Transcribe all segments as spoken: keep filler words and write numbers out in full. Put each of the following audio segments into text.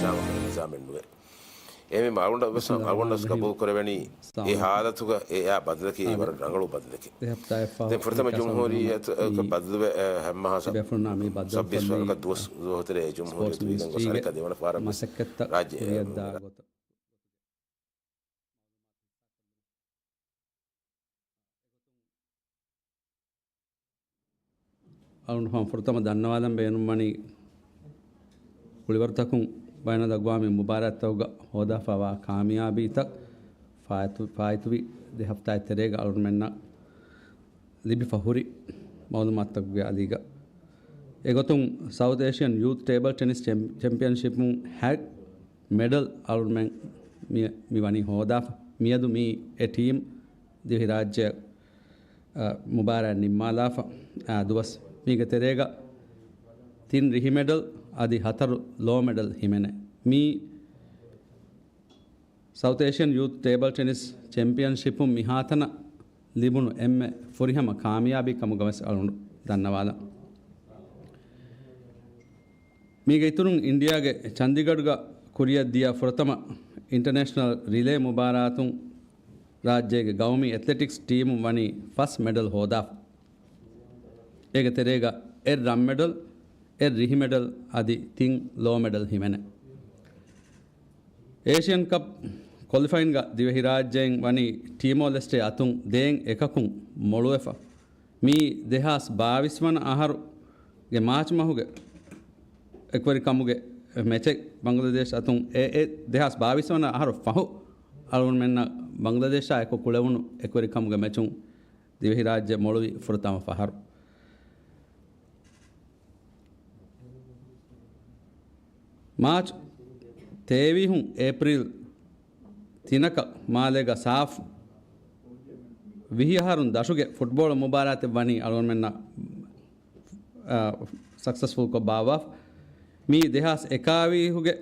ނިޒާމެއް ނުވޭ. އެހެންވީމަ އަޅުގަނޑަށް ވެސް، އަޅުގަނޑަށް ޤަބޫލު ކުރެވެނީ އެ ހާލަތުގަ އެ އާ ބަދަލަކީ ވަރަށް ރަނގަޅު ބަދަލެކޭ. ދެހަފްތާއެއް ފަހު ދެން ފުރަތަމަ ޖުމްހޫރިއްޔަތު ބަދަލުވެ، އެ، ހަމަ ސަ-، ސައްބީސް ވަރަކަށް ދުވަސް ދުވަހު ތެރޭ ޖުމްހޫރިއްޔަތު ވީގެން ގޮސް އަނެއްކާ ދެވަނަ ފަހަރަށް ވެސް ރާއްޖެ އެ ވަނީ. އަޅުގަނޑު ފުރަތަމަ ދަންނަވާލަން ބޭނުންވަނީ، ކުޅިވަރުތަކުން ބައިނަލްއަގްވާމީ މުބާރާތްތަކުގަ ހޯދާފަވާ ކާމިޔާބީތައް ފާއިތު-، ފާއިތުވި ދެ ހަފްތާއެއް ތެރޭގަ އަޅުގަނޑުމެންނަށް ލިބިފަ ހުރި މައުލޫމާތުތަކުގެ އަލީގަ. އެގޮތުން ސައުތް އޭޝިއަން ޔޫތު ޓޭބަލް ޓެނިސް ޗެމް-، ޗެމްޕިއަންޝިޕުން ހަތް މެޑަލް އަޅުގަނޑުމެން މި-، މި ވަނީ ހޯދާފަ. މިއަދު މީ އެ ޓީމް ދިވެހިރާއްޖެ، އަ، މުބާރާތް ނިންމާލާފަ، އާ، ދުވަސް. މީގެ ތެރޭގަ ތިން ރިހި މެޑަލް އަދި ހަތަރު ލޯ މެޑަލް ހިމެނޭ. މީ ސައުތް އޭޝިއަން ޔޫތު ޓޭބަލް ޓެނިސް ޗެމްޕިއަންޝިޕުން މިހާތަނަށް ލިބުނު އެންމެ ފުރިހަމަ ކާމިޔާބީ ކަމުގަ ވެސް އަޅުގަނޑު ދަންނަވާލަން. މީގެ އިތުރުން އިންޑިއާގެ ޗަންދިގަޑުގަ ކުރިއަށް ދިޔަ ފުރަތަމަ އިންޓަނޭޝަނަލް ރިލޭ މުބާރާތުން ރާއްޖޭގެ ގައުމީ އެތްލެޓިކްސް ޓީމުން ވަނީ ފަސް މެޑަލް ހޯދާފަ. އޭގެ ތެރޭގަ އެއް ރަން މެޑަލް، އެއް ރިހި މެޑަލް އަދި ތިން ލޯ މެޑަލް ހިމެނޭ. އޭޝިއަން ކަޕް ކޮލިފައިންގަ ދިވެހިރާއްޖެއިން ވަނީ ޓީމޯ ލެސްޓޭ އަތުން ދޭން އެކަކުން މޮޅުވެފަ. މީ ދެހާސް ބާވީސް ވަނަ އަހަރުގެ މާޗް މަހުގެ އެކުވެރިކަމުގެ މެޗެއް ބަނގްލަދޭޝް އަތުން އެ، އެ ދެހާސް ބާވީސް ވަނަ އަހަރު ފަހު އަޅުގަނޑުމެންނަށް ބަނގްލަދޭޝާ އެކު ކުޅެވުނު އެކުވެރިކަމުގެ މެޗުން ދިވެހިރާއްޖެ މޮޅުވި ފުރަތަމަ ފަހަރު. މާޗް ތޭވީސް އޭޕްރީލް ތިނަކަށް މާލޭގަ ސާފް ވިހި އަހަރުން ދަށުގެ ފުޓްބޯޅަ މުބާރާތެއް ވަނީ އަޅުގަނޑުމެންނަށް، އާ، ސަކްސެސްފުލްކޮށް ބާއްވާފަ. މީ ދެހާސް އެކާވީސްގެ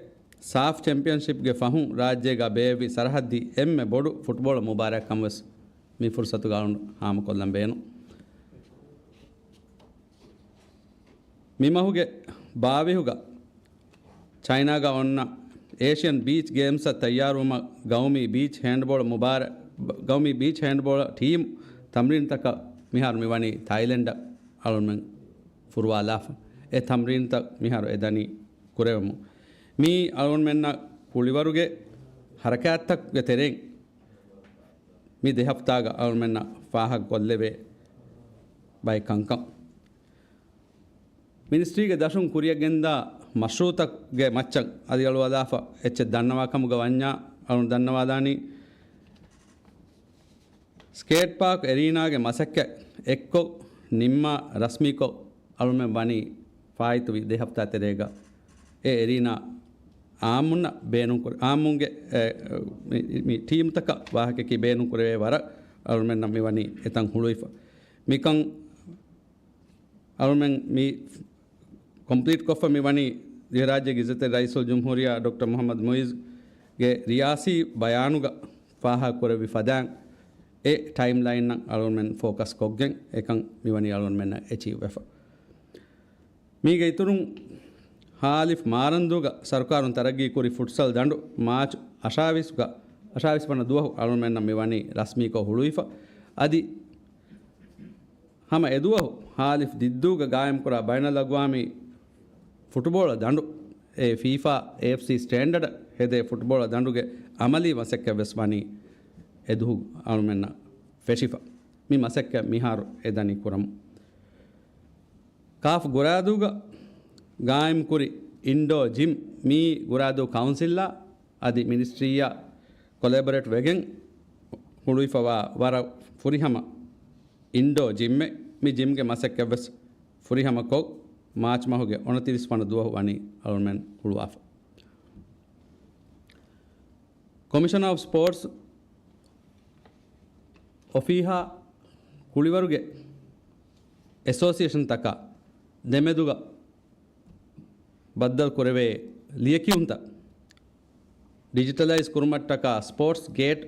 ސާފް ޗެމްޕިއަންޝިޕްގެ ފަހުން ރާއްޖޭގަ ބޭއްވި ސަރަހައްދީ އެންމެ ބޮޑު ފުޓްބޯޅަ މުބާރާތްކަން ވެސް މި ފުރުސަތުގަ އަޅުގަނޑު ހާމަކޮށްލަން ބޭނުން. މި މަހުގެ ބާވީހުގަ ޗައިނާގަ އޮންނަ އޭޝިއަން ބީޗް ގޭމްސްއަށް ތައްޔާރުވުމަށް ގައުމީ ބީޗް ހޭންޑްބޯޅަ މުބާރ-، ގައުމީ ބީޗް ހޭންޑްބޯޅަ ޓީމް ތަމްރީންތަކަށް މިހާރު މިވަނީ ތައިލެންޑަށް އަޅުމެން ފުރުވާލާފަ. އެ ތަމްރީންތައް މިހާރު އެދަނީ ކުރެވެމުން. މީ އަޅުމެންނަށް ކުޅިވަރުގެ ހަރަކާތްތަކުގެ ތެރެއިން މި ދެ ހަފްތާގަ އަޅުމެންނަށް ފާހަގަކޮށްލެވޭ ބައެއް ކަންކަން. މިނިސްޓްރީގެ ދަށުން ކުރިއަށް ގެންދާ މަޝްރޫއުތަކުގެ މައްޗަށް އަލިއަޅުވާލާފަ އެއްޗެއް ދަންނަވާ ކަމުގަ ވަންޏާ، އަޅުން ދަންނަވާލާނީ، ސްކޭޓް ޕާކް އެރީނާގެ މަސައްކަތް އެއްކޮށް ނިންމާ ރަސްމީކޮށް އަޅުމެން ވަނީ ފާއިތުވި ދެ ހަފްތާ ތެރޭގަ އެ އެރީނާ އާއްމުންނަށް ބޭނުންކުރެ-، އާއްމުންގެ، އެ، މި، މި ޓީމްތަކަށް ވާހަކައަކީ ބޭނުންކުރެވޭ ވަރަށް އަޅުމެންނަށް މިވަނީ އެތަން ހުޅުވިފަ. މިކަން އަޅުމެން މި ކޮމްޕްލީޓް ކޮށްފަ މިވަނީ ދިވެހިރާއްޖޭގެ ގެޒެޓެއް ރައީސުލް ޖުމްހޫރިއްޔާ ޑޮކްޓަރ މުޙައްމަދު މުޢިއްޒުގެ ރިޔާސީ ބަޔާނުގަ ފާހަގަކުރެއްވި ފަދައިން އެ ޓައިމްލައިންއަށް އަޅުމެން ފޯކަސް ކޮށްގެން އެކަން މިވަނީ އަޅުމެންނަށް އެޗީވް ވެފަ. މީގެ އިތުރުން ހާލިފް މާރަންދޫގަ ސަރުކާރުން ތަރައްގީ ކުރި ފުޓްސަލް ދަނޑު މާޗް އަށާވީސްގަ، އަށާވީސް ވަނަ ދުވަހު އަޅުމެންނަށް މިވަނީ ރަސްމީކޮށް ހުޅުވިފަ. އަދި ހަމަ އެދުވަހު ހާލިފް ދިއްދޫގަ ގާއިމްކުރާ ބައިނަލްއަގްވާމީ ފުޓުބޯޅަ ދަނޑު، އެ ފީފާ އޭއެފްސީ ސްޓޭންޑަޑަށް ހެދޭ ފުޓުބޯޅަ ދަނޑުގެ އަމަލީ މަސައްކަތް ވެސް ވަނީ އެދުހު އަޅުމެންނަށް ފެށިފަ. މި މަސައްކަތް މިހާރު އެދަނީ ކުރަމުން. ކާފް ގުރާދޫގަ ގާއިމްކުރި އިންޑޯ ޖިމް މީ ގުރާދޫ ކައުންސިލްއާ އަދި މިނިސްޓްރީއާ ކޮލެބޮރޭޓް ވެގެން ހުޅުވިފަވާ ވަރަށް ފުރިހަމަ އިންޑޯ ޖިމްއެއް. މި ޖިމްގެ މަސައްކަތްވެސް ފުރިހަމަކޮށް، މާޗް މަހުގެ އުނަތިރީސް ވަނަ ދުވަހު ވަނީ އަޅުމެން ހުޅުވާފަ. ކޮމިޝަނަރ އޮފް ސްޕޯޓްސް އޮފީހާ ކުޅިވަރުގެ އެސޯސިއޭޝަންތަކާ ދެމެދުގަ ބައްދަލު ކުރެވޭ ލިޔެކިޔުންތައް ޑިޖިޓަލައިޒް ކުރުމަށްޓަކާ ސްޕޯޓްސް ގޭޓް،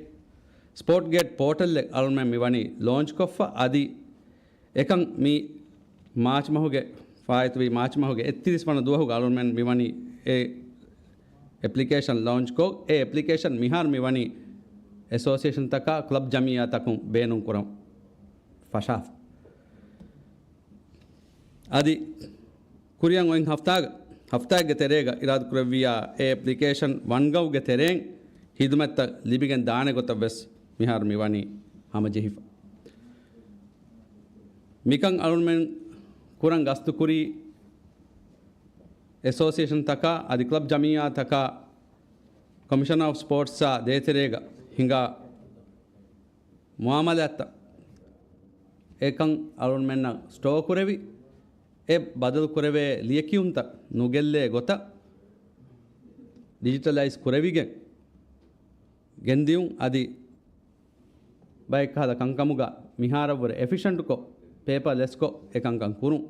ސްޕޯޓް ގޭޓް ޕޯޓަލްއެއް އަޅުމެން މިވަނީ ލޯންޗްކޮށްފަ. އަދި އެކަން މި މާޗް މަހުގެ، ފާއިތުވި މާޗް މަހުގެ އެއްތިރީސް ވަނަ ދުވަހުގަ އަޅުމެން މިވަނީ އެ އެޕްލިކޭޝަން ލޯންޗްކޮށް، އެ އެޕްލިކޭޝަން މިހާރު މިވަނީ އެސޯސިއޭޝަންތަކާ ކްލަބް ޖަމިއްޔާތަކުން ބޭނުންކުރަން ފަށާފަ. އަދި ކުރިއަށް އޮތް ހަފްތާގަ، ހަފްތާއެއްގެ ތެރޭގަ އިރާދަކުރެއްވިއްޔާ، އެ އެޕްލިކޭޝަން ވަންގަވްގެ ތެރެއިން ހިދުމަތްތައް ލިބިގެން ދާނެ ގޮތަށް ވެސް މިހާރު މިވަނީ ހަމަޖެހިފަ. މިކަން އަޅުންމެން ކުރަން ގަސްތުކުރީ އެސޯސިއޭޝަންތަކާ އަދި ކްލަބް ޖަމިއްޔާތަކާ ކޮމިޝަނަރ އޮފް ސްޕޯޓްސްއާ ދޭތެރޭގަ ހިނގާ މުއާމަލާތްތައް އެކަން އަޅުންމެންނަށް ސްޓޯ ކުރެވި، އެ ބަދަލު ކުރެވޭ ލިޔެކިޔުންތައް ނުގެއްލޭ ގޮތަށް ޑިޖިޓަލައިޒް ކުރެވިގެން ގެންދިޔުން އަދި ބައެއްކަހަލަ ކަންކަމުގަ މިހާރަށްވުރެ އެފިޝަންޓްކޮށް، ޕޭޕާލެސްކޮށް އެކަންކަން ކުރުން.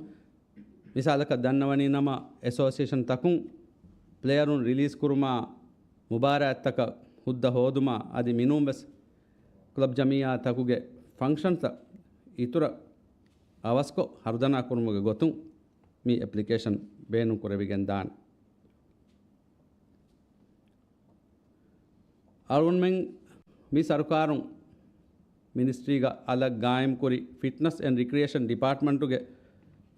މިސާލަކަށް ދަންނަވަނީ ނަމަ، އެސޯސިއޭޝަން ތަކުން ޕްލެޔަރުން ރިލީޒް ކުރުމާ، މުބާރާތްތަކަށް ހުއްދަ ހޯދުމާ އަދި މިނޫންވެސް ކްލަބް ޖަމިއްޔާ ތަކުގެ ފަންކްޝަންތައް އިތުރަށް އަވަސްކޮށް ހަރުދަނާ ކުރުމުގެ ގޮތުން މި އެޕްލިކޭޝަން ބޭނުން ކުރެވިގެން ދާނެ. އަޅުގަނޑުމެން މި ސަރުކާރުން މިނިސްޓްރީގަ އަލަށް ގާއިމްކުރި ފިޓްނަސް އެންޑް ރިކްރިއޭޝަން ޑިޕާޓްމަންޓުގެ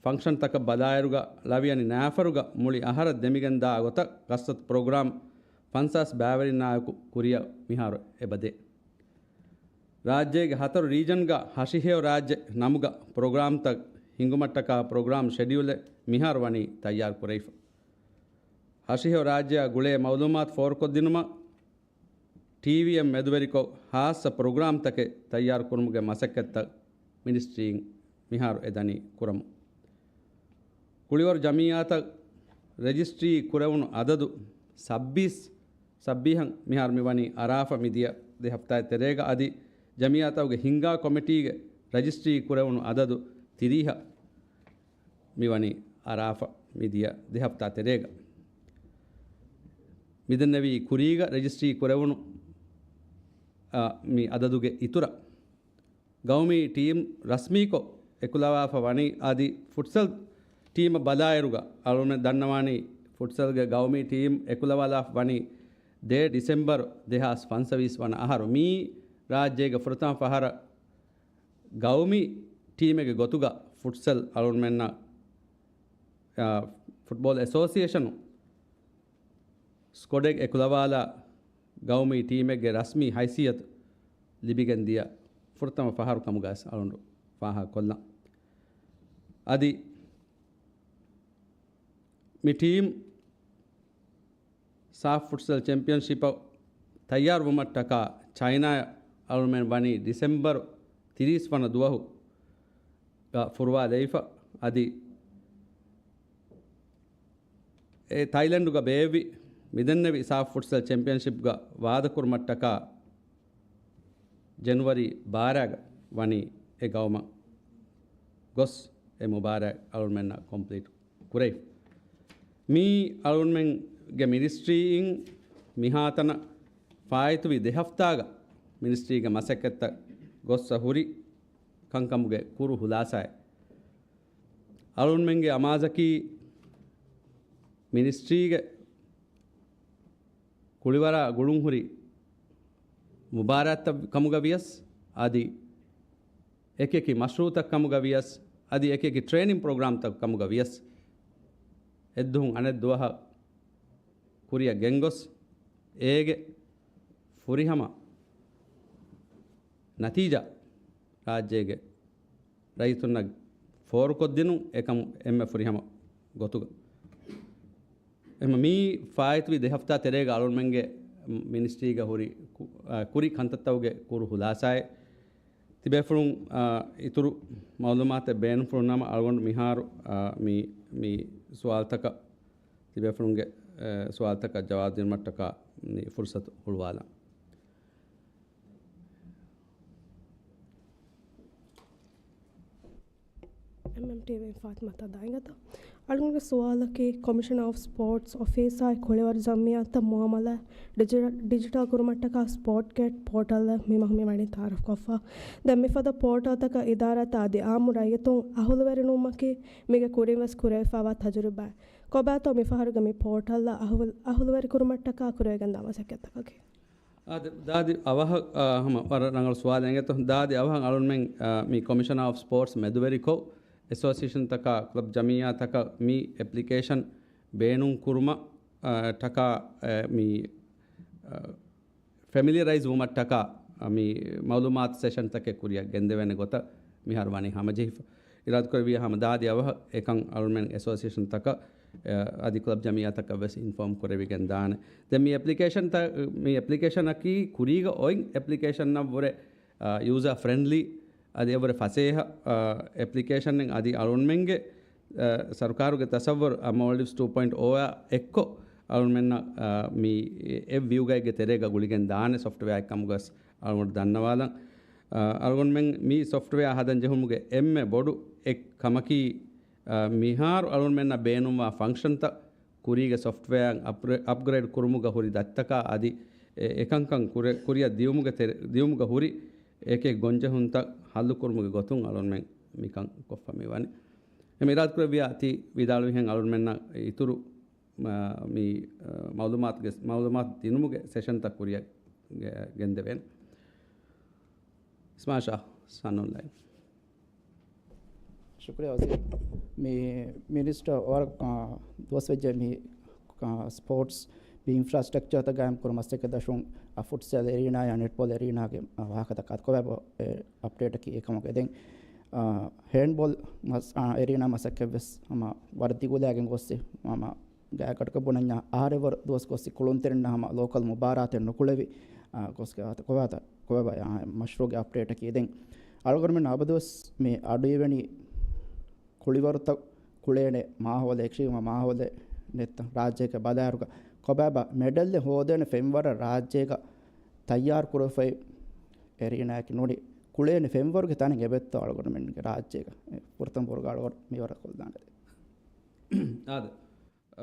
ފަންކްޝަންތަކަށް ބަލާއިރުގަ ޅަވިޔަނި ނައިފަރުގަ މުޅި އަހަރަށް ދެމިގެންދާ ގޮތަށް ކަސްރަތު ޕްރޮގްރާމް ފަންސާސް ބައިވެރިންނާއެކު ކުރިއަށް މިހާރު އެބަދޭ. ރާއްޖޭގެ ހަތަރު ރީޖަންގަ ހަށިހެޔޮ ރާއްޖެ ނަމުގަ ޕްރޮގްރާމްތައް ހިންގުމަށްޓަކާ ޕްރޮގްރާމް ޝެޑިއުލެއް މިހާރު ވަނީ ތައްޔާރު ކުރެވިފަ. ހަށިހެޔޮ ރާއްޖެއާ ގުޅޭ މައުލޫމާތު ފޯރުކޮށްދިނުމަށް ޓީވީއެމް މެދުވެރިކޮށް ހާއްސަ ޕްރޮގްރާމްތަކެއް ތައްޔާރުކުރުމުގެ މަސައްކަތްތައް މިނިސްޓްރީން މިހާރު އެދަނީ ކުރަމުން. ކުޅިވަރު ޖަމިއްޔާތައް ރަޖިސްޓްރީ ކުރެވުނު އަދަދު ސައްބީސް، ސައްބީހަށް މިހާރު މިވަނީ އަރާފަ މިދިޔަ ދެ ހަފްތާއެއް ތެރޭގަ އަދި ޖަމިއްޔާތަކުގެ ހިންގާ ކޮމިޓީގެ ރަޖިސްޓްރީ ކުރެވުނު އަދަދު ތިރީހަށް މިވަނީ އަރާފަ މިދިޔަ ދެ ހަފްތާ ތެރޭގަ. މިދެންނެވީ ކުރީގަ ރަޖިސްޓްރީ ކުރެވުނު، އާ، މި އަދަދުގެ އިތުރަށް. ގައުމީ ޓީމް ރަސްމީކޮށް އެކުލަވާފަ ވަނީ އަދި ފުޓްސަލް ޓީމަށް ބަލާއިރުގަ އަޅުގަނޑު ދަންނަވާނީ ފުޓްސަލްގެ ގައުމީ ޓީމް އެކުލަވާލާފަ ވަނީ ދޭއް ޑިސެމްބަރު ދެހާސް ފަންސަވީސް ވަނަ އަހަރު. މީ ރާއްޖޭގެ ފުރަތަމަ ފަހަރަށް ގައުމީ ޓީމެއްގެ ގޮތުގަ ފުޓްސަލް އަޅުގަނޑުމެންނަށް، އާ، ފުޓްބޯލް އެސޯސިއޭޝަނު ސްކޮޑެއް އެކުލަވާލާ ގައުމީ ޓީމެއްގެ ރަސްމީ ހައިސިއްޔަތު ލިބިގެން ދިޔަ ފުރަތަމަ ފަހަރު ކަމުގައި އަޅުގަނޑު ފާހަގަކޮށްލަން. އަދި މި ޓީމް ސާފް ފުޓްސަލް ޗެމްޕިއަންޝިޕަށް ތައްޔާރުވުމަށްޓަކާ ޗައިނާއަށް އަޅުމެން ވަނީ ޑިސެމްބަރު ތިރީސް ވަނަ ދުވަހު ގަ ފުރުވާލައިފަ. އަދި އެ ތައިލެންޑުގަ ބޭއްވި މިދެންނެވި ސާފް ފުޓްސަލް ޗެމްޕިއަންޝިޕްގަ ވާދަކުރުމަށްޓަކާ ޖެނުއަރީ ބާރައިގަ ވަނީ އެ ގައުމަށް ގޮސް އެ މުބާރާތް އަޅުމެންނަށް ކޮމްޕްލީޓް ކުރެވި. މީ އަޅުމެންގެ މިނިސްޓްރީއިން މިހާތަނަށް ފާއިތުވި ދެ ހަފްތާގަ މިނިސްޓްރީގެ މަސައްކަތްތައް ގޮއްސަ ހުރި ކަންކަމުގެ ކުރު ހުލާސާއެއް. އަޅުންމެންގެ އަމާޒަކީ މިނިސްޓްރީގެ ކުޅިވަރާ ގުޅުންހުރި މުބާރާތްތައް ކަމުގަ ވިޔަސް، އަދި އެކިއެކި މަޝްރޫއުތައް ކަމުގަ ވިޔަސް، އަދި އެކިއެކި ޓްރޭނިން ޕްރޮގްރާމްތައް ކަމުގަ ވިޔަސް، އެއްދުހުން އަނެއްދުވަހަށް ކުރިއަށް ގެންގޮސް، އޭގެ ފުރިހަމަ ނަތީޖާ ރާއްޖޭގެ ރައްޔިތުންނަށް ފޯރުކޮށްދިނުން އެކަމު އެންމެ ފުރިހަމަ ގޮތުގަ. އެހެން މީ ފާއިތުވި ދެ ހަފްތާ ތެރޭގަ އަޅުންމެންގެ މިނިސްޓްރީގަ ހުރި ކު-، އާ، ކުރި ކަންތައްތަކުގެ ކުރު ހުލާސާއެއް. ތިބޭފުޅުން، އާ، އިތުރު މައުލޫމާތެއް ބޭނުންފުޅު ނަމަ އަޅުގަނޑު މިހާރު، އާ، މި، މި ސުވާލުތަކަށް، ތިބޭފުޅުންގެ، އެ، ސުވާލުތަކަށް ޖަވާބު ދިނުމަށްޓަކާ މި ފުރުސަތު ހުޅުވާލަން. އެމްއެމްޓީވީ ފާތިމަތާ ދާއިގަތަ. އަޅުގަނޑުގެ ސުވާލަކީ، ކޮމިޝަނަރ އޮފް ސްޕޯޓްސް އޮފީސާއި ކުޅިވަރު ޖަމްއިއްޔާތައް މުއާމަލާ ޑިޖި-، ޑިޖިޓަލް ކުރުމަށްޓަކާ ސްޕޯޓް ގެޓް ޕޯޓަލްއެއް މި މަހު މި ވަނީ ތައާރަފްކޮށްފަ. ދެން މިފަދަ ޕޯޓަލްތަކަށް އިދާރާތައް އަދި އާއްމު ރައްޔިތުން އަހުލުވެރިނުވުމަކީ މީގެ ކުރިން ވެސް ކުރެވިފައިވާ ތަޖުރިބާއެއް. ކޮބާތޯ މިފަހަރުގެ މި ޕޯޓަލްއަށް އަހުލު-، އަހުލުވެރިކުރުމަށްޓަކާ ކުރެވިގެންދާ މަސައްކަތްތަކަކީ؟ އާދެ، ދާދި އަވަހަށް، އާ، ހަމަ ވަރަށް ރަނގަޅު ސުވާލެއް އެނގޭތޯ. ދާދި އަވަހަށް އަޅުންމެން، އާ، މި ކޮމިޝަނާ އޮފް ސްޕޯޓްސް މެދުވެރިކޮށް، އެސޯސިއޭޝަންތަކާ ކްލަބް ޖަމިއްޔާތަކަށް މި އެޕްލިކޭޝަން ބޭނުން ކުރުމަށް، އާ، ޓަކާ، އެ، މި، އާ، ފެމިލިއަރައިޒް ވުމަށްޓަކާ، އާ، މި މައުލޫމާތު ސެޝަންތަކެއް ކުރިއަށް ގެންދެވޭނެ ގޮތަށް މިހާރު ވަނީ ހަމަޖެހިފަ. އިރާދަކުރެއްވިއްޔާ ހަމަ ދާދި އަވަހަށް އެކަން އަޅުމެން އެސޯސިއޭޝަންތަކަށް، އަ، އަދި ކްލަބް ޖަމިއްޔާތަކަށް ވެސް އިންފޯމް ކުރެވިގެން ދާނެ. ދެން މި އެޕްލިކޭޝަންތައް، މި އެޕްލިކޭޝަނަކީ ކުރީގަ އޮތް އެޕްލިކޭޝަނަށްވުރެ، އަ، ޔޫޒާ ފްރެންޑްލީ، އަދި އެއަށްވުރެ ފަސޭހަ، އަ، އެޕްލިކޭޝަނެއް އަދި އަޅުންމެންގެ، އަ، ސަރުކާރުގެ ތަސައްވަރު، އަ، މޯލްޑިވްސް ޓޫ ޕޮއިންޓް އޯއާ އެއްކޮށް އަޅުންމެންނަށް، އަ، މި އެ ވިއުގައިގެ ތެރޭގަ ގުޅިގެން ދާނެ ސޮފްޓްވެއާއެއް ކަމުގަސް އަޅުގަނޑު ދަންނަވާލަން. އަ، އަޅުގަނޑުމެން މި ސޮފްޓްވެއާ ހަދަން ޖެހުމުގެ އެންމެ ބޮޑު އެއް ކަމަކީ، އަ، މިހާރު އަޅުގަނޑުމެންނަށް ބޭނުންވާ ފަންކްޝަންތައް ކުރީގެ ސޮފްޓްވެއާއަށް އަޕްގްރޭ-، އަޕްގްރޭޑް ކުރުމުގަ ހުރި ދަތިތަކާ އަދި އެ-، އެކަންކަން ކުރެ-، ކުރިއަށް ދިޔުމުގެ ތެރެ-، ދިޔުމުގަ ހުރި އެކެއް ގޮންޖެހުންތައް ހައްލުކުރުމުގެ ގޮތުން އަޅުގަނޑުމެން މިކަން ކޮށްފަ މި ވަނީ. އެމެ އިރާދަކުރެއްވިޔާ ތި ވިދާޅުވިހެން އަޅުގަނޑުމެންނަށް އިތުރު މާ، މި، އަ، މައުލޫމާތުގެ، މައުލޫމާތު ދިނުމުގެ ސެޝަންތައް ކުރިއަށް ގެ-، ގެންދެވޭނެ. އިސްމާއިލް ޝާ، ސަން އޮންލައިން. ޝުކުރިއްޔާ ވަޒީރު. މި މިނިސްޓަރ ވަރަށް، އަ، ދުވަސްވެއްޖެ މި، އަ، ސްޕޯޓްސް މި އިންފްރާސްޓްރަކްޗާތައް ގާއިމް ކުރުމަށް މަސައްކަތް ދަށުން، އަ، ފުޓްސަލް އެރީނާ ޔާ ނެޓްބޯލް އެރީނާގެ، އަ، ވާހަކަތަކާ ކޮބާބަ، އެ، އަޕްޑޭޓަކީ އެކަމުގެ ދެން، އަ، ހޭންޑްބޯލް މަސް-، އަ، އެރީނާ މަސައްކަތް ވެސް ހަމަ ވަރަށް ދިގުލާގެން ގޮއްސި ހަމަ ގާތްގަނޑަކަށް ބުނަންޏާ، އަހަރެއްވަރު ދުވަސް ގޮއްސި ކުޅުންތެރިންނަށް ހަމަ ލޯކަލް މުބާރާތެއް ނުކުޅެވި، އާ، ގޮސްގެ އާތަ ކޮބާތަ، ކޮބާބާ، އާ، މަޝްރޫޢުގެ އަޕްޑޭޓަކީ. ދެން އަޅުގަނޑުމެން އަބަދުވެސް މި އަޑުއިވެނީ ކުޅިވަރުތައް ކުޅޭނެ މާހައުލެއް، އެކްސްޓްރީމް މާހައުލެއް ނެތްތަން ރާއްޖޭގެ ބަލާއިރުގަ ކޮބާބާ މެޑަލްއެއް ހޯދޭނެ ފެންވަރަށް ރާއްޖޭގަ ތައްޔާރު ކުރެވިފައި އެރީނާއަކީ ނޫނީ ކުޅޭނެ ފެންވަރުގެ ތަނެއް އެބައްތޯ އަޅުގަނޑުމެންގެ ރާއްޖޭގަ. އެ ފުރަތަމަ ބުރުގަ އަޅުގަނޑު މިވަރަށް ކޮށްލާނެ. އާދެ.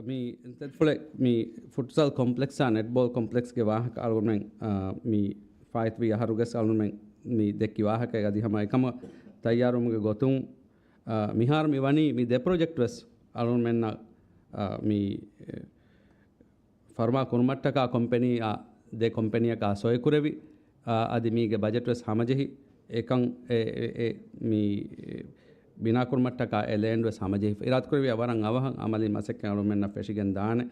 މި ތެދުފުޅެއް މި ފުޓްސަލް ކޮމްޕްލެކްސްއާ ނެޓްބޯލް ކޮމްޕްލެކްސްގެ ވާހަކަ އަޅުގަނޑުމެން، އާ، މި ފާއިތުވި އަހަރުގެސް އަޅުގަނޑުމެން މި ދެއްކި ވާހަކައެއް އަދި ހަމަ އެކަމަށް ތައްޔާރުވުމުގެ ގޮތުން، އާ، މިހާރު މި ވަނީ މި ދެ ޕްރޮޖެކްޓް ވެސް އަޅުގަނޑުމެންނަށް، އާ، މި، އެ، ފަރުމާ ކުރުމަށްޓަކާ ކޮމްޕެނީއާ ދެ ކޮމްޕެނީއަކާ ސޮއިކުރެވި، އާ، އަދި މީގެ ބަޖެޓް ވެސް ހަމަޖެހި، އެކަން އެ، އެ، އެ، މި، އެ، ބިނާކުރުމަށްޓަކާ އެ ލޭންޑް ވެސް ހަމަޖެހިފަ. އިރާދަކުރެއްވިޔާ ވަރަށް އަވަހަށް އަމަލީ މަސައްކަތް އަޅުގަނޑުމެންނަށް ފެށިގެން ދާނެ.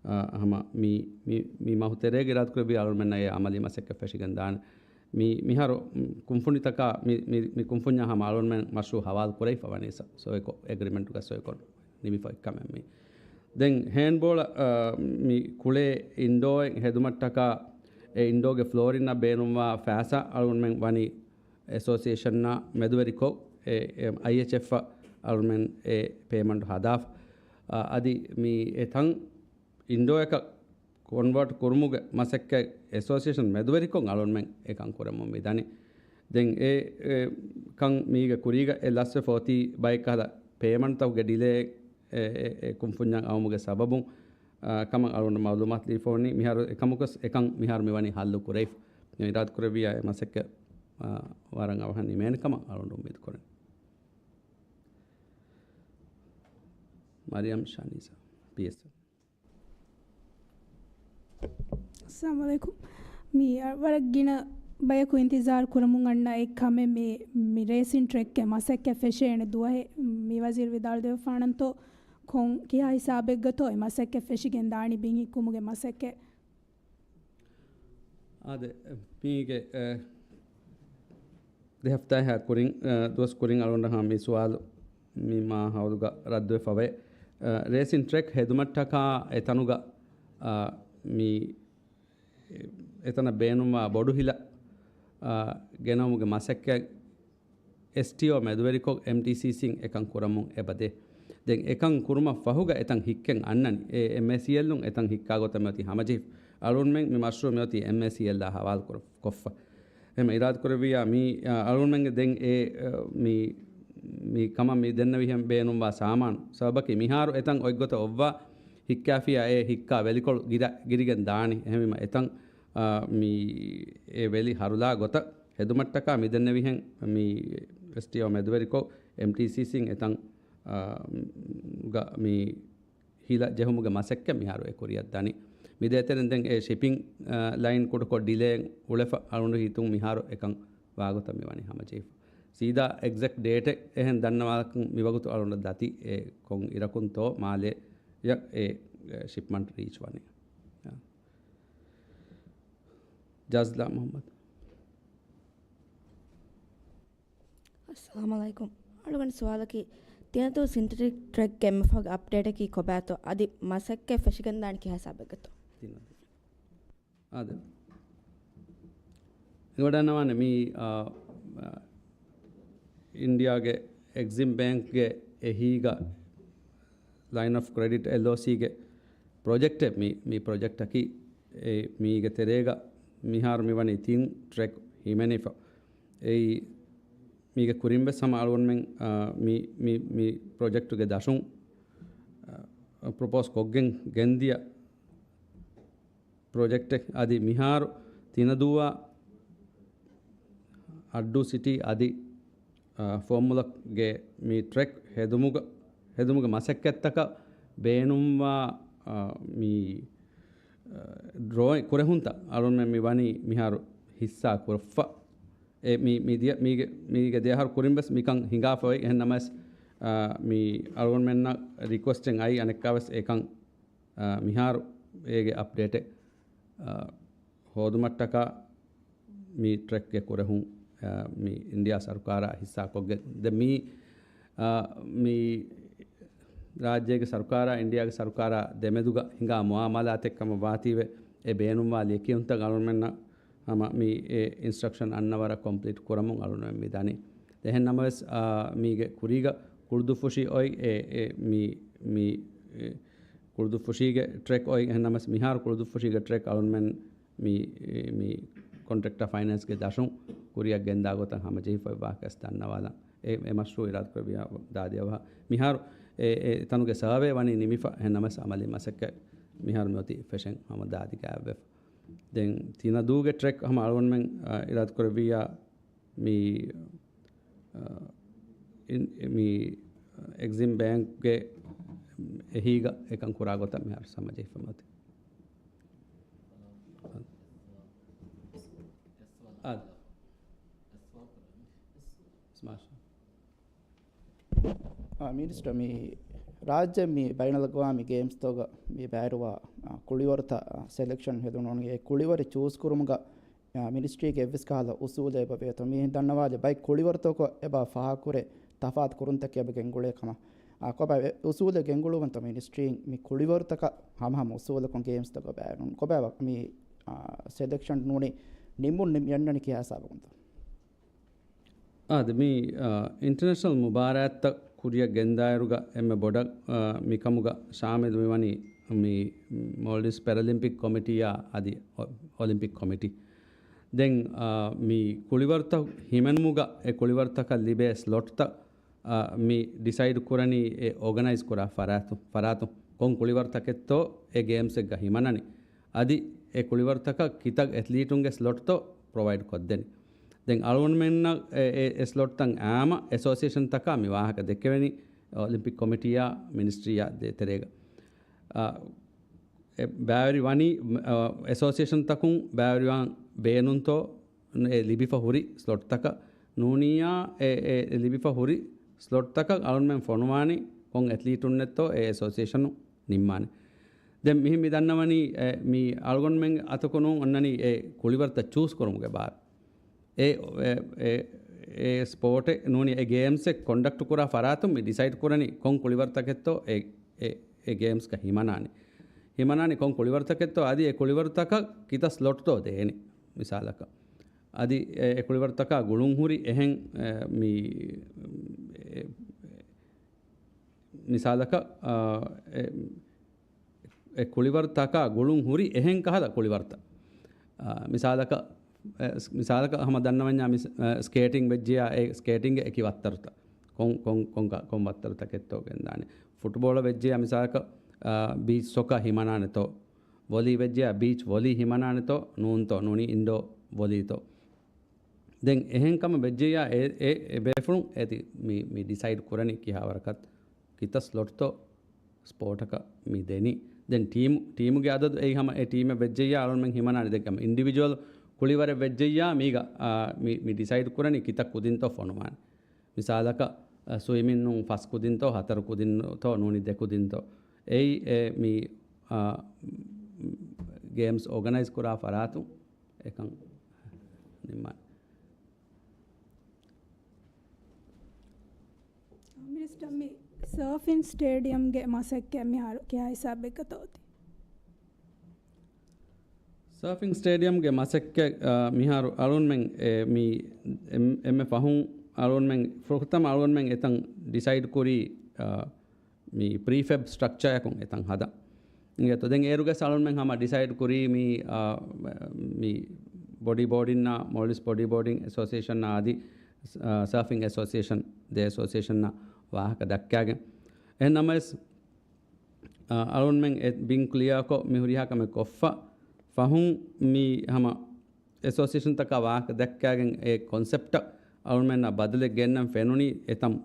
އާ، ހަމަ މި، މި، މި މަހު ތެރޭގަ އިރާދަކުރެއްވިޔާ އަޅުގަނޑުމެންނަށް އެ އަމަލީ މަސައްކަތް ފެށިގެން ދާނެ. މި، މިހާރު، މް، ކުންފުނިތަކާ މި، މި، މި ކުންފުންޏާ ހަމަ އަޅުގަނޑުމެން މަޝްރޫޢު ހަވާލު ކުރެވިފަ ވަނީ ސަ-، ސޮއިކޮށް އެގްރިމެންޓުގަ ސޮއިކޮށް ނިމިފަ އެއްކަމެއް މީ. ދެން ހޭންޑްބޯޅަ، އަ، މި ކުޅޭ އިންޑޯއެއް ހެދުމަށްޓަކާ އެ އިންޑޯގެ ފްލޯރިންނަށް ބޭނުންވާ ފައިސާ އަޅުގަނޑުމެން ވަނީ އެސޯސިއޭޝަންއާ މެދުވެރިކޮށް، އެ، އެ، އައިއެޗްއެފްއަށް އަޅުގަނޑުމެން އެ ޕޭމަންޓް ހަދާފަ. އަ، އަދި މި އެތަން އިންޑޯއަކަށް ކޮންވާޓް ކުރުމުގެ މަސައްކަތް އެސޯސިއޭޝަން މެދުވެރިކޮށް އަޅުގަނޑުމެން އެކަން ކުރަމުން މި ދަނީ. ދެން އެ، އެ، ކަން މީގެ ކުރީގަ އެ ލަސްވެފަ އޮތީ ބައެއް ކަހަލަ ޕޭމަންޓްތަކުގެ ޑިލޭ އެ، އެ، އެ ކުންފުންޏަށް އައުމުގެ ސަބަބުން، އާ، ކަމަށް އަޅުގަނޑު މައުލޫމާތު ލިބިފަ އޮންނީ. މިހާރު އެކަމަކުސް އެކަން މިހާރު މިވަނީ ހައްލު ކުރެވިފަ. އިރާދަކުރެއްވިޔާ އެ މަސައްކަތް، އާ، ވަރަށް އަވަހަށް ނިމޭނެ ކަމަށް އަޅުގަނޑު އުއްމީދު ކުރަން. މަރިޔަމް ޝާނީސާ، ޕީއެސްއެލް. އައްސަލާމު ޢަލައިކުމް. މި ވަރަށް ގިނަ ބަޔަކު އިންތިޒާރު ކުރަމުން އަންނަ އެއް ކަމެއް މި، މި ރޭސިން ޓްރެކްގެ މަސައްކަތް ފެށޭނެ ދުވަހެއް. މި ވަޒީރު ވިދާޅުދެއްވިފާނަންތޯ ކޮން ކިހާ ހިސާބެއްގަތޯ އެ މަސައްކަތް ފެށިގެން ދާނީ ބިން ހިއްކުމުގެ މަސައްކަތް؟ އާދެ، މީގެ، އެ، ދެ ހަފްތާއާ ކުރިން، އެ، ދުވަސް ކުރިން އަޅުގަނޑަށް ހަމަ މި ސުވާލު މި މާ ހައުލުގަ ރައްދުވެފަވޭ. އަ، ރޭސިން ޓްރެކް ހެދުމަށްޓަކާ އެތަނުގަ، އަ، މި އެތަނަށް ބޭނުންވާ ބޮޑު ހިލަ، އަ، ގެނައުމުގެ މަސައްކަތް އެސްޓީއޯ މެދުވެރިކޮށް އެމްޓީސީސީން އެކަން ކުރަމުން އެބަދޭ. ދެން އެކަން ކުރުމަށް ފަހުގަ އެތަން ހިއްކެން އަންނަނީ. އެ އެމްއޭސީއެލްއުން އެތަން ހިއްކާ ގޮތަށް މިއޮތީ ހަމަޖެހިފަ. އަޅުގަނޑުމެން މި މަޝްރޫޢު މިއޮތީ އެމްއޭސީއެލްއާ ހަވާލު ކުރ-، ކޮށްފަ. އެހެން އިރާދަކުރެއްވިއްޔާ މީ، އަ، އަޅުގަނޑުމެންގެ ދެން އެ، އަ، މި، މި ކަމަށް މި ދެންނެވިހެން ބޭނުންވާ ސާމާނު. ސަބަބަކީ މިހާރު އެތަން އޮތްގޮތަށް އޮއްވާ ހިއްކާފިއްޔާ އެ ހިއްކާ ވެލިކޮޅު ގިރަ-، ގިރިގެން ދާނީ. އެހެންވީމަ އެތަން، އަ، މި އެ ވެލި ހަރުލާ ގޮތަށް ހެދުމަށްޓަކާ މި ދެންނެވިހެން މި އެސްޓީއޯ މެދުވެރިކޮށް އެމްޓީސީސީން އެތަން، އަ، ގަ މި ހިލަ ޖެހުމުގެ މަސައްކަތް މިހާރު އެ ކުރިއަށް ދަނީ. މި ދޭތެރެން ދެން އެ ޝިޕިން، އާ، ލައިން ކުޑަކޮށް ޑިލޭއެއް އުޅެފަ އަޅުގަނޑު ހިތުން މިހާރު އެކަން ވާގޮތަށް މިވަނީ ހަމަޖެހިފަ. ސީދާ އެގްޒެކްޓް ޑޭޓެއް އެހެން ދަންނަވާލަކަށް މިވަގުތު އަޅުގަނޑަށް ދަތި އެ ކޮން އިރަކުންތޯ މާލޭ އެ، އެ ޝިޕްމަންޓް ރީޗް ވަނީ. ޖަޒްލާ މުޙައްމަދު. އައްސަލާމު ޢަލައިކުމް. އަޅުގަނޑު ސުވާލަކީ، ތިނަދޫ ސިންތެޓިކް ޓްރެކްގެ އެންމެ ފަހުގެ އަޕްޑޭޓަކީ ކޮބާތޯ؟ އަދި މަސައްކަތް ފެށިގެންދާނީ ކިހާ ހިސާބެއްގަތޯ؟ ތިނަދޫ. އާދެ. އެނގިވަޑަންނަވާނެ މި، އާ، އާ، އިންޑިއާގެ އެގްޒިމް ބޭންކްގެ އެހީގަ ލައިން އޮފް ކްރެޑިޓް އެލްއޯސީގެ ޕްރޮޖެކްޓެއް މި، މި ޕްރޮޖެކްޓަކީ އެ މީގެ ތެރޭގަ މިހާރު މިވަނީ ތިން ޓްރެކް ހިމެނިފަ. އެއީ މީގެ ކުރިން ވެސް ހަމަ އަޅުގަނޑުމެން، އާ، މި، މި، މި ޕްރޮޖެކްޓުގެ ދަށުން، އާ، ޕްރޮޕޯސް ކޮށްގެން ގެންދިޔަ ޕްރޮޖެކްޓެއް. އަދި މިހާރު ތިނަދޫއާ އައްޑޫ ސިޓީ އަދި، އާ، ފުވައްމުލަކުގެ މި ޓްރެކް ހެދުމުގަ، ހެދުމުގެ މަސައްކަތްތަކަށް ބޭނުންވާ، އާ، މި، އާ، ޑްރޯއިން ކުރެހުންތައް އަޅުގަނޑުމެން މި ވަނީ މިހާރު ހިއްސާ ކުރައްފަ. އެ މި، މި ދިޔަ، މީގެ، މީގެ ދެއަހަރު ކުރިން ވެސް މިކަން ހިނގާފަ އޮތް. އެހެން ނަމަވެސް، އާ، މި އަޅުގަނޑުމެންނަށް ރިކުއެސްޓެއް އައީ އަނެއްކާވެސް އެކަން، އާ، މިހާރު އޭގެ އަޕްޑޭޓެއް، އާ، ހޯދުމަށްޓަކާ މި ޓްރެކްގެ ކުރެހުން، އާ، މި އިންޑިއާ ސަރުކާރާ ހިއްސާކޮށްގެން ދެ މި، އާ، މި ރާއްޖޭގެ ސަރުކާރާ އިންޑިއާގެ ސަރުކާރާ ދެމެދުގަ ހިނގާ މުއާމަލާތެއް ކަމަށް ވާތީވެ، އެ ބޭނުންވާ ލިޔެކިޔުންތައް އަޅުގަނޑުމެންނަށް ހަމަ މި އެ އިންސްޓްރަކްޝަން އަންނަ ވަރަށް ކޮމްޕްލީޓް ކުރަމުން އަޅުގަނޑުމެން މި ދަނީ. އެހެން ނަމަވެސް، އާ، މީގެ ކުރީގަ ކުޅުދުއްފުށި އޮތް އެ، އެ، މި، މި، އެ، ކުޅުދުއްފުށީގެ ޓްރެކް އޮތް. އެހެން ނަމަވެސް މިހާރު ކުޅުދުއްފުށީގެ ޓްރެކް އަޅުގަނޑުމެން މި، މި ކޮންޓްރެކްޓާ ފައިނޭންސްގެ ދަށުން ކުރިއަށް ގެންދާ ގޮތަށް ހަމަޖެހިފައި ވާހަކަ ވެސް ދަންނަވާލަން. އެ، އެ މަޝްރޫޢު އިރާދަކުރެއްވިޔާ ދާދި އަވަހަށް. މިހާރު އެ، އެ ތަނުގެ ސަރވޭ ވަނީ ނިމިފަ. އެހެން ނަމަވެސް އަމަލީ މަސައްކަތް މިހާރު މިއޮތީ ފެށެން ހަމަ ދާދި ގާތްވެފަ. ދެން ތިނަދޫގެ ޓްރެކް ހަމަ އަޅުގަނޑުމެން، އާ، އިރާދަކުރެއްވިއްޔާ މި، އާ، އިން-، މި އެގްޒިމް ބޭންކްގެ އެހީގަ އެކަން ކުރާ ގޮތަށް މިހާރު ހަމަޖެހިފަ މިއޮތީ. އާ. މާޝާ. އާ، މިނިސްޓަރ، މި ރާއްޖެ މި ބައިނަލްއަގުވާމީ ގޭމްސްތަކުގަ މި ބައިވެރިވާ، އާ، ކުޅިވަރުތައް، އާ، ސެލެކްޝަން ހެދުނު އެ ކުޅިވަރެއް ޗޫސް ކުރުމުގަ، އާ، މިނިސްޓްރީގެ އެއްވެސް ކަހަލަ އުސޫލެއް އެބަ ވޭތޯ؟ މިހެން ދަންނަވާލި ބައެއް ކުޅިވަރުތަކު އެބަ ފާހަގަކުރޭ ތަފާތު ކުރުންތަކެއް އެބަ ގެންގުޅޭ ކަމަށް. އާ، ކޮބާ އެ އުސޫލެއް ގެންގުޅުވަންތޯ މިނިސްޓްރީން މި ކުޅިވަރުތަކަށް ހަމަހަމަ އުސޫލަކުން ގޭމްސްތަކަށް ބައިވެރިވުން؟ ކޮބާ މި، އާ، ސެލެކްޝަން ނޫނީ ނިންމުން ނި-، ނިންމަނީ ކިހާ ހިސާބަކުންތޯ؟ އާދެ، މި، އާ، އިންޓަރނޭޝަނަލް މުބާރާތްތައް ކުރިއަށް ގެންދާއިރުގަ އެންމެ ބޮޑަށް، އާ، މިކަމުގަ ޝާމިލު މިވަނީ މި މޯލްޑިވްސް ޕެރަލިމްޕިކް ކޮމިޓީއާ އަދި އޮ-، އޮލިމްޕިކް ކޮމިޓީ. ދެން، އާ، މި ކުޅިވަރުތައް ހިމެނުމުގަ އެ ކުޅިވަރުތަކަށް ލިބޭ ސްލޮޓްތައް، އާ، މި ޑިސައިޑް ކުރަނީ އެ އޯގަނައިޒް ކުރާ ފަރާތު-، ފަރާތު ކޮން ކުޅިވަރުތަކެއްތޯ އެ ގޭމްސެއްގަ ހިމަނަނީ. އަދި އެ ކުޅިވަރުތަކަށް ކިތައް އެތްލީޓުންގެ ސްލޮޓްތޯ ޕްރޮވައިޑް ކޮށްދެނީ. ދެން އަޅުގަނޑުމެންނަށް އެ، އެ، އެ ސްލޮޓްތައް އާމަ އެސޯސިއޭޝަންތަކާ މި ވާހަކަ ދެއްކެވެނީ އޮލިމްޕިކް ކޮމިޓީއާ މިނިސްޓްރީއާ ދޭތެރޭގަ. އާ، އެ ބައިވެރި ވަނީ، އަ، އެސޯސިއޭޝަންތަކުން ބައިވެރިވާން ބޭނުންތޯ އެ ލިބިފަ ހުރި ސްލޮޓްތަކަށް ނޫނިއްޔާ، އެ، އެ ލިބިފަ ހުރި ސްލޮޓްތަކަށް އަޅުގަނޑުމެން ފޮނުވާނީ ކޮން އެތްލީޓުންނެއްތޯ އެ އެސޯސިއޭޝަނު ނިންމާނެ. ދެން މިހިން މި ދަންނަވަނީ، އެ، މި އަޅުގަނޑުމެން އަތުކު ނޫން އޮންނަނީ އެ ކުޅިވަރުތައް ޗޫސް ކުރުމުގެ ބާރު. އެ، އެ، އެ، އެ ސްޕޯޓެއް ނޫނީ އެ ގޭމްސެއް ކޮންޑަކްޓް ކުރާ ފަރާތުން މި ޑިސައިޑް ކުރަނީ ކޮން ކުޅިވަރުތަކެއްތޯ އެ، އެ، އެ ގޭމްސްގަ ހިމަނާނީ. ހިމަނާނީ ކޮން ކުޅިވަރުތަކެއްތޯ އަދި އެ ކުޅިވަރުތަކަށް ކިތައް ސްލޮޓްތޯ ދޭނީ މިސާލަކަށް. އަދި އެ، އެ ކުޅިވަރުތަކާ ގުޅުން ހުރި އެހެން، އެ، މި، އެ، މިސާލަކަށް، އާ، އެ، އެ ކުޅިވަރުތަކާ ގުޅުން ހުރި އެހެން ކަހަލަ ކުޅިވަރުތައް. އާ، މިސާލަކަށް، އެ، މިސާލަކަށް ހަމަ ދަންނަވަންޏާ މިސް-، އެ، ސްކޭޓިން ވެއްޖިޔާ އެ ސްކޭޓިންގެ އެކި ވައްތަރުތައް. ކޮން، ކޮން، ކޮން ކަ-، ކޮން ވައްތަރުތަކެއްތޯ ގެންދާނެ. ފުޓްބޯޅަ ވެއްޖިޔާ މިސާލަކަށް، އާ، ބީޗް ސޮކާ ހިމަނާނެތޯ. ވޮލީ ވެއްޖިޔާ ބީޗް ވޮލީ ހިމަނާނެތޯ ނޫންތޯ ނޫނީ އިންޑޯ ވޮލީތޯ. ދެން އެހެން ކަމަށް ވެއްޖެއްޔާ އެ، އެ، އެ ބޭފުޅުން އޭތި މި، މި ޑިސައިޑް ކުރަނީ ކިހާވަރަކަށް ކިތައް ސްލޮޓްތޯ ސްޕޯޓަކަށް މި ދެނީ. ދެން ޓީމު، ޓީމުގެ އަދަދު އެއީ ހަމަ އެ ޓީމެއް ވެއްޖެއްޔާ އަޅުންމެން ހިމަނާނެ. ދެން ހަމަ އިންޑިވިޖުއަލް ކުޅިވަރެއް ވެއްޖެއްޔާ މީގަ، އާ، މި، މި ޑިސައިޑް ކުރަނީ ކިތައް ކުދިންތޯ ފޮނުވާނެ. މިސާލަކަށް، އަ، ސުއިމިން ނޫން ފަސް ކުދިންތޯ، ހަތަރު ކުދިންތޯ، ނޫނީ ދެ ކުދިންތޯ. އެއީ އެ މި، އާ، ގޭމްސް އޯގަނައިޒް ކުރާ ފަރާތުން އެކަން ނިންމާނެ. މިނިސްޓަރ، މި ސާފިން ސްޓޭޑިއަމްގެ މަސައްކަތް މިހާރު ކިހާ ހިސާބެއްގަތޯ އޮތީ؟ ސާފިން ސްޓޭޑިއަމްގެ މަސައްކަތް، އާ، މިހާރު އަޅުންމެން އެ، މި އެން-، އެންމެ ފަހުން އަޅުންމެން، ފުރަތަމަ އަޅުންމެން އެތަން ޑިސައިޑް ކުރީ، އާ، މި ޕްރީފެބް ސްޓްރަކްޗާއަކުން އެތަން ހަދަން. އިނގޭތޯ؟ ދެން އޭރުގަސް އަޅުންމެން ހަމަ ޑިސައިޑް ކުރީ މި، އާ، މި ބޮޑީ ބޯޑިންނާ، މޯލްޑިވްސް ބޮޑީ ބޯޑިން އެސޯސިއޭޝަންނާ އަދި، އާ، ސާފިން އެސޯސިއޭޝަން، ދެ އެސޯސިއޭޝަންނާ ވާހަކަ ދައްކާގެން. އެހެން ނަމަވެސް، އަ، އަޅުންމެން އެ ބިން ކްލިއާކޮށް މި ހުރިހާ ކަމެއް ކޮށްފަ ފަހުން މި ހަމަ އެސޯސިއޭޝަންތަކާ ވާހަކަ ދައްކާގެން އެ ކޮންސެޕްޓަށް އަޅުންމެންނަށް ބަދަލެއް ގެންނަން ފެނުނީ އެތަން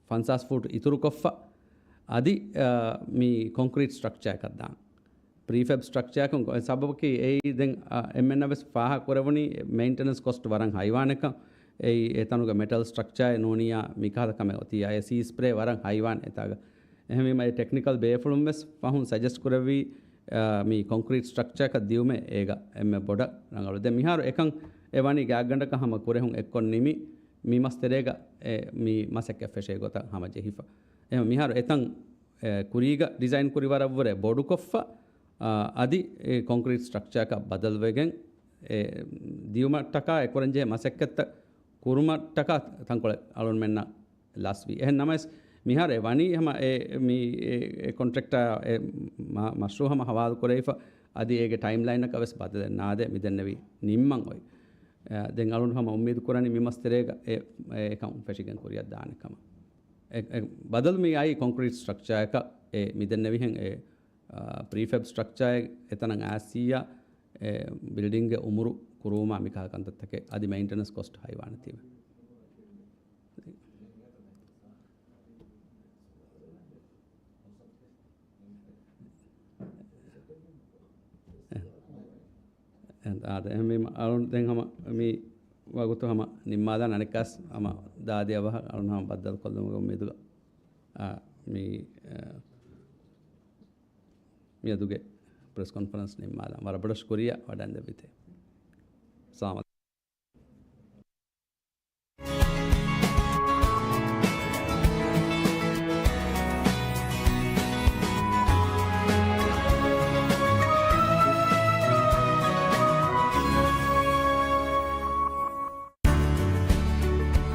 ފަންސާސް ފޫޓް އިތުރުކޮށްފަ އަދި، އަ، މި ކޮންކްރީޓް ސްޓްރަކްޗާއަކަށް ދާން. ޕްރީފެބް ސްޓްރަކްޗާއަކުން ސަބަބަކީ އެއީ ދެން، އަ، އެންމެންނަށް ވެސް ފާހަގަ ކުރެވުނީ މެއިންޓެނަންސް ކޮސްޓް ވަރަށް ހައިވާނެކަން. އެއީ އެތަނުގެ މެޓަލް ސްޓްރަކްޗާއެއް ނޫނިއްޔާ މިކަހަލަ ކަމެއް އޮތިއްޔާ ސީ ސްޕްރޭ ވަރަށް ހައިވާން އެތާގަ. އެހެންވީމަ އެ ޓެކްނިކަލް ބޭފުޅުން ވެސް ފަހުން ސަޖެސްޓް ކުރެއްވީ، އާ، މި ކޮންކްރީޓް ސްޓްރަކްޗާއަކަށް ދިއުމޭ އޭގަ އެންމެ ބޮޑަށް ރަނގަޅު. ދެން މިހާރު އެކަން އެ ވަނީ ގާތްގަނޑަކަށް ހަމަ ކުރެހުން އެއްކޮށް ނިމި، މި މަސް ތެރޭގަ އެ މި މަސައްކަތް ފެށޭ ގޮތަށް ހަމަ ޖެހިފަ. އެހެން މިހާރު އެތަން އެ، ކުރީގަ ޑިޒައިން ކުރި ވަރަށްވުރެ ބޮޑުކޮށްފަ، އާ، އަދި އެ ކޮންކްރީޓް ސްޓްރަކްޗާއަކަށް ބަދަލުވެގެން، އެ، ދިއުމަށްޓަކާ އެކުރަންޖެހޭ މަސައްކަތްތައް ކުރުމަށްޓަކާ ތަންކޮޅެއް އަޅުންމެންނަށް ލަސްވީ. އެހެން ނަމަވެސް، މިހާރު އެ ވަނީ ހަމަ އެ، މި، އެ، އެ ކޮންޓްރެކްޓާ އެ މަ-، މަޝްރޫއު ހަމަ ހަވާލު ކުރެވިފަ، އަދި އޭގެ ޓައިމްލައިނަކަށް ވެސް ބަދަލެއް ނާދޭ މިދެންނެވި ނިންމަން އޮތް. އެ، ދެން އަޅުން ހަމަ އުއްމީދު ކުރަނީ މި މަސް ތެރޭގަ އެ، އެ އެކަން ފެށިގެން ކުރިއަށް ދާނެ ކަމަށް. އެ، އެ ބަދަލު މި އައީ ކޮންކްރީޓް ސްޓްރަކްޗާއަކަށް އެ މިދެންނެވިހެން އެ، އާ، ޕްރީފެބް ސްޓްރަކްޗާއެއް އެތަނަށް އާސީއާ އެ ބިލްޑިންގެ އުމުރު ކުރުވުމާ މިކަހަލަ ކަންތައްތަކެއް އަދި މެއިންޓެނަންސް ކޮސްޓް ހައިވާނެތީވެ. އެ، އާދެ، އެހެންވީމަ، އަޅުން ދެން ހަމަ މި ވަގުތު ހަމަ ނިންމާލާން އަނެއްކާސް ހަމަ ދާދި އަވަހަށް އަޅުން ހަމަ ބައްދަލުކޮށްލުމުގެ އުއްމީދުގަ، އާ، މި، އާ، މިއަދުގެ ޕްރެސް ކޮންފަރެންސް ނިންމާލާން. ވަރަށް ބޮޑަށް ޝުކުރިއްޔާ ވަޑައިގެންދެއްވިތޭ. ސަލާމަތް.